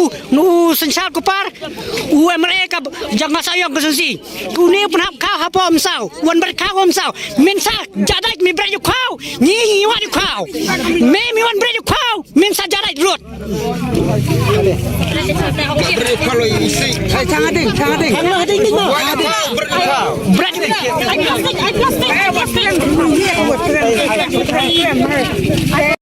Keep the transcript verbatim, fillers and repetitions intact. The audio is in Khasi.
u, u synshar kupar, u M L A ka jong nga Sohiong constituency. Une u pynhap khaw hapoh Umsaw, wan bret khaw Umsaw. Mynta sa ja dait me bret ïa u khaw, ngi ngi wad ïa u khaw. Me me wan bret ïa u khaw, mynta sa ja dait ruh. Bret ïa u khaw lo ïa u si. Hai, chang ading, chang ading. Chang ading mo. Wan ïa u khaw, bret ïa u khaw. Bret.